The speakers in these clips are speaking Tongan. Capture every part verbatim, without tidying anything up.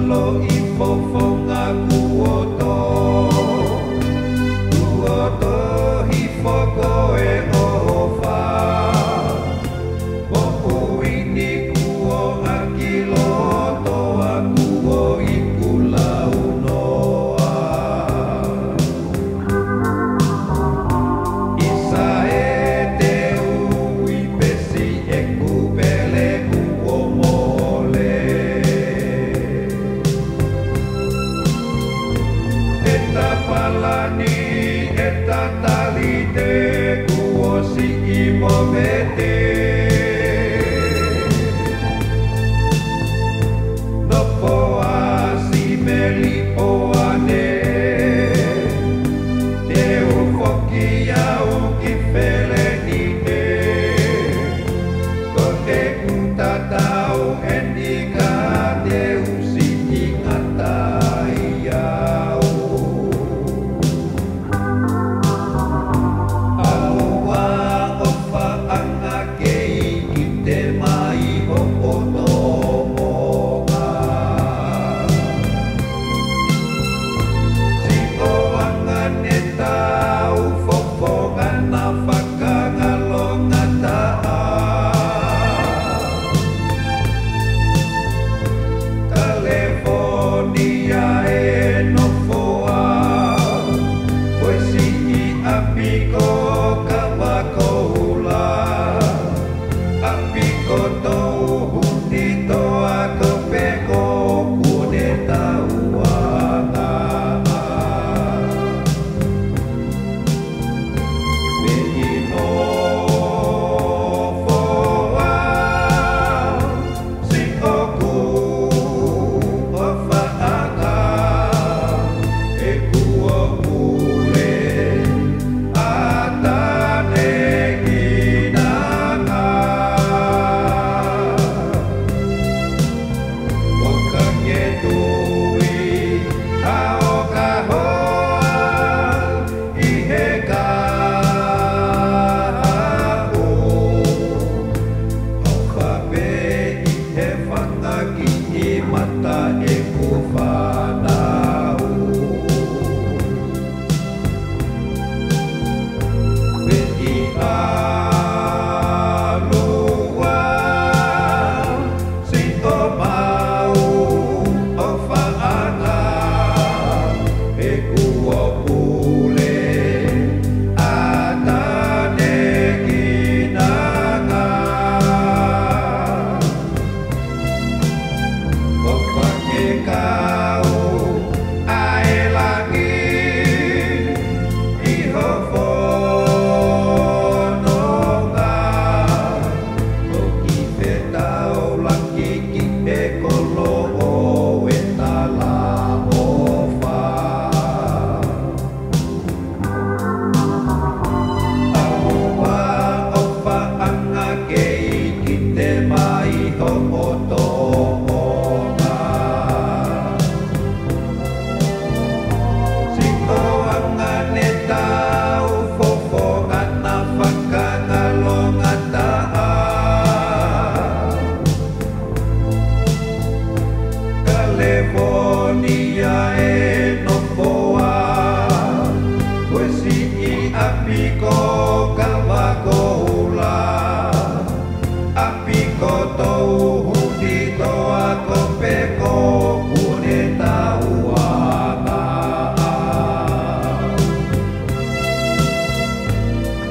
Loʻi fofonga kuo tō, kuo tohi foki e ʻofa. Moʻui ni kuo ʻaki loto ʻa kuo iku lau noa. ʻIsa ē, te u ui pē siʻeku pele kuo mole. ʻEta palani, ʻeta talite kuo siʻi movete. Nofo ʻa Simeli Poane, te u foki au ki Felenite. Ko ʻeku tatau eni ka te u siʻi ngata ai au. ʻAlu ā ʻofaʻanga ke ʻikai te mai hoʻo tomoʻa. Siʻo anga ne tau fofonga na fakangalongataʻa. Kalefōnia e nofo ā, ko e siʻi ʻapi ko Kavakoula. ʻApi ko Touhunitoa ko Peko kuo ne tau anga. Pē ʻi nofo ā siʻoku ʻofaʻanga, ʻeku ʻo pule ʻa Tane Kinaga. ʻO ka ke tui, ʻa ʻo ka hoa ʻi he kahaʻu. ʻOfa pē ʻi he fanga kiʻi mata ʻeku fānau. Pē ʻi ʻAlua siʻomau ʻofaʻanga, ʻeku ʻo pule ʻa Tane Kinaga. ʻOfa ke kau ʻa e langi ʻi ho fononga. Toki fetaulaki ki he kolo ʻo e talaʻofa. ʻAlu ā ʻofaʻanga ke ʻikai te mai hoʻo tomoʻa. Siʻo anga ne tau fofonga na fakangalongataʻa. Kalefōnia e nofo ā, ko e siʻi ʻapi ko Kavakoula. ʻApi ko Touhunitoa ko Peko kuo ne tau anga.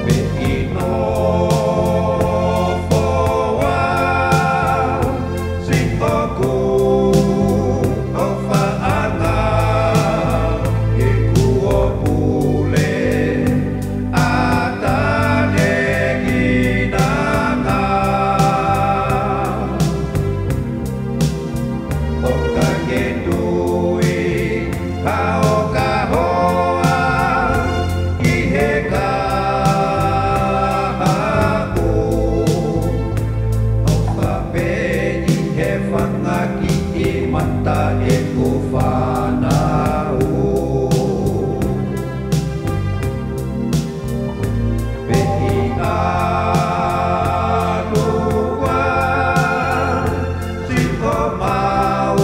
Pē ʻi nofo ā siʻoku ʻofaʻanga, ʻeku ʻo pule ʻa Tane Kinaga. ʻO ka ke tui, ʻa ʻo ka hoa ʻi he kahaʻu. ʻOfa pē ʻi he fanga kiʻi mata ʻeku fānau. Pē ʻi ʻAlua siʻomau